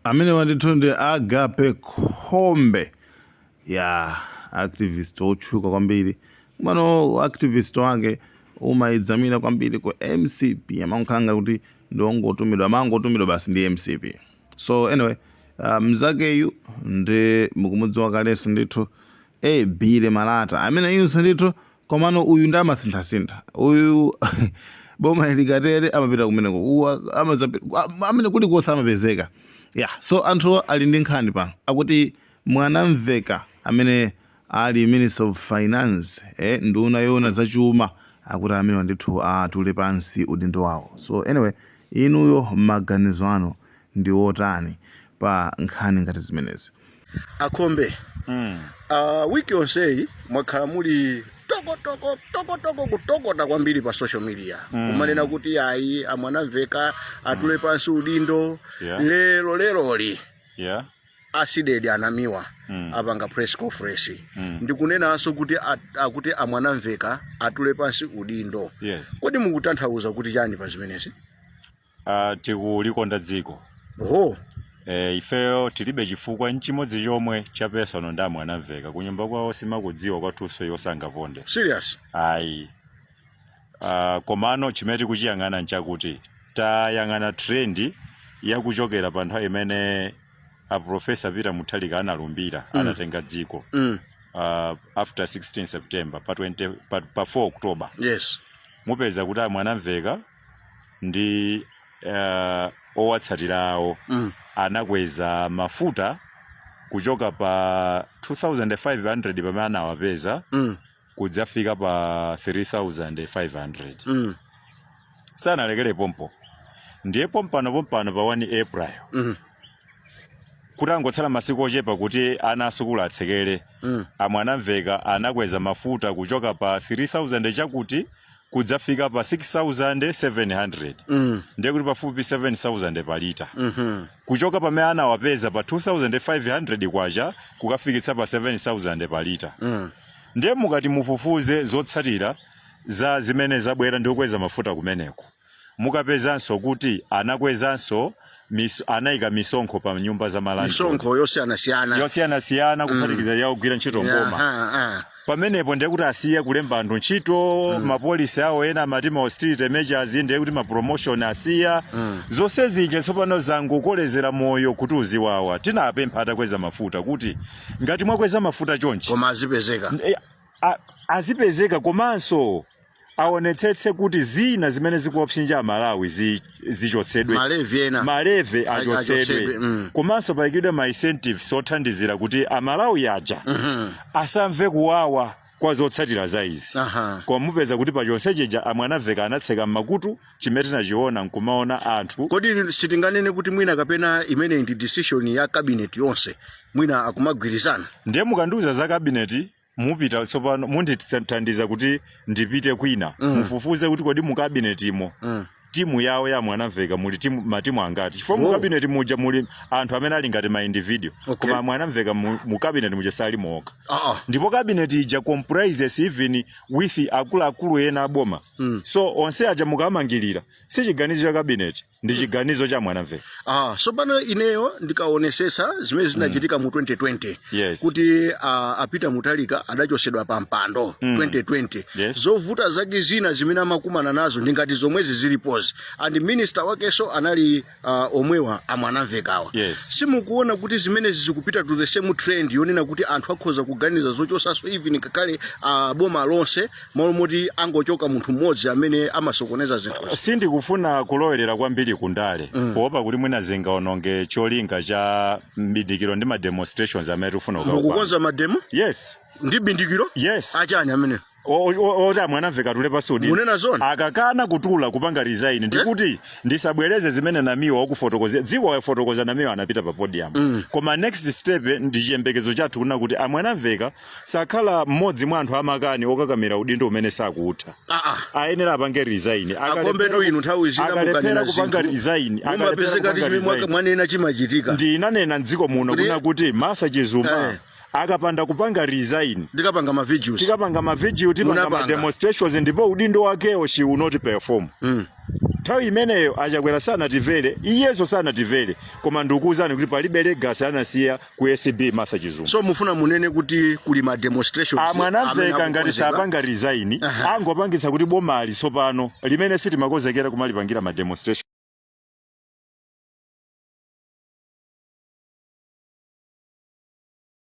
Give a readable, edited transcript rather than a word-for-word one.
Amenewa ndithu ndi Agape Khombe ya activist otchuka kwambiri, komano activist wake umayidzamira kwambiri ku MCP. Amakhala ngati kuti ndi ongotumidwa, amangotumidwa basi ndi MCP. So anyway, mzakeyu ndi mukumudziwa kalenso ndithu, Billy Malata amene inso ndithu. Komano uyu ndi amasinthasintha uyu, boma likatere amapita kumeneko. Amene kulikonse amapezeka. Yeah, so anthu ali ndi nkhani pano, akuti Mwanamveka amene ali Minister of Finance, nduna yoona zachuma, akuti amene ndithu atule pansi udindo wawo. So anyway, inuyo maganizo anu ndi otani pa nkhani ngati zimenezi? Akhombe, wiki yonseyi mwakhala muli tokotoko tokotoko, kutokota kwambiri pa social media, kumanena kuti ayi, aMwanamveka atule pansi udindo. Lero leroli a CDEDI anamiwa apanga press conference ndikunenanso kuti akuti aMwanamveka atule pansi udindo. Kodi mukutanthauza kuti chani pa zimenezi? Tikulikonda dziko. Oho. Ifeyo tilibe chifukwa nchimodzi chomwe cha personal ndi aMwanamveka. Kunyumba kwawo simakudziwa, kwathunso iwo sangaponde. Serious? Ayi. Komano chimene tikuchiyang'ana nchakuti tayang'ana trend yakuchokera pa nthawi imene a Professor Peter Mutharika analumbira, anatenga dziko after 16 September, pa 20, pa 4 October. Mupeza kuti aMwanamveka ndi owatsatira awo anakweza mafuta kuchoka pa 2500 pamene anawapeza kudzafika pa 3500. Sanalekere pompo. Ndiye pompano pompano pa 1 April, kuti angotsala masiku ochepa kuti ana asukulu atsekere, aMwanamveka anakweza mafuta kuchoka pa 3000 chakuti kudzafika pa 6700. Ndiye kuti pafupi 7000 pa lita, kuchoka pamene anawapeza pa 2500 kwacha kukafikitsa pa 7000 pa lita. Ndiye mukati mufufuze zotsatira za zimene zabwera ndi kukweza mafuta kumeneko, mukapezanso kuti anakwezanso anayika misonkho pa nyumba za malandlord. Misonkho yosiyanasiyana. Yosiyanasiyana, kuphatikiza ya ogwira ntchito mboma. Pamenepo ndiye kuti asiye kulemba anthu ntchito, ma policy awo ena amati ma austerity measures, ndiye kuti ma promotion asiya. Zonse zija tsopano zangokolezera moyo kuti uziwawa. Tinapempha atakweza mafuta kuti ngati mwakweza mafuta chonchi, koma azipezeka. Azipezeka, komanso aonetsetse kuti zina zimene zikuwapsinja Amalawi zichotsedwe. Ma levy ena. Ma levy achotsedwe. Achotsedwe. Komanso payikidwe ma incentives othandizira kuti Amalawi aja asamve kuwawa kwa zotsatira za izi. Koma mupeza kuti pa chonse chija aMwanamveka anatseka mmakutu. Chimene tinachiona nkumaona anthu. Kodi sitinganene kuti mwina kapena imeneyi ndi decision ya cabinet yonse, mwina akumagwirizana? Ndiye mukandiuza za cabinet, mupita tsopano mundithandiza kuti ndipite kwina, mufufuze kuti kodi mu cabinet imo, timu yawo ya Mwanamveka muli timu, matimu angati, chifukwa mu cabinet muja muli anthu amene ali ngati ma individual, koma Mwanamveka mu cabinet muja sali moka. Ndipo cabinet ija comprises even with akuluakulu ena aboma. So onse aja mukamangirira, si chiganizo cha cabinet, ndi chiganizo cha Mwanamveka. So pano ineyo ndikaonesesa zimene zinachitika mu 2020, kuti a Peter Mutharika adachosedwa pa mpando 2020, zovuta zake zina zimene amakumana nazo ndi ngati zomwezi zilipozi, and minister wakenso anali omwewa aMwanamvekawa. Simukuona kuti zimenezi zikupita to the same trend yonena kuti anthu akhoza kuganiza zochosanso even ngakhale boma lonse, malo moti angochoka munthu mmodzi amene amasokoneza zinthu? Sindikufuna kulowerera kwambiri kundale, kuopa kuti mwina zingaononge cholinga cha mbindikiro ndi ma demonstrations amene tikufuna kukapanga. Mukukonza ma demo? Yes. Ndi bindikiro? Yes. Achani amene? Oti aMwanamveka atule pansi udindo. Munena zona? Akakana kutula, kupanga resign, ndikuti ndisabwereze zimene Namiwa wakufotokozera dziko, wafotokoza Namiwa anapita pa podium. Koma next step ndi chiyembekezo chathu kuna kuti aMwanamveka sakhala mmodzi mwa anthu amakani okakamira udindo umene sakuutha. Ayenera apange resign. Akombetu, inu nthawi zina Akalephera mukanena kupanga zinthu, resign, akalephera mumapezeka kupanga kuti chimene resign. mwanena chimachitika. Ndinanena mdziko muno kuna kuti Martha Chizuma akapanda kupanga resign, ndikapanga ma videos. Tikapanga ma video, tipanga ma Munapanga. demonstrations, ndipo udindo wakewo she will not perform. Nthawi imeneyo Achakwera sanatimvere, iyeso sanatimvere, koma ndikuwuzani kuti palibe legacy anasiya ku ACB Martha Chizuma. So mufuna munene kuti kuli ma demonstrations amene A Mwanamveka ngati akukonzedwa? sapanga resign, angopangitsa kuti bomali tsopano limene sitimakonzekera kumalipangira ma demonstration.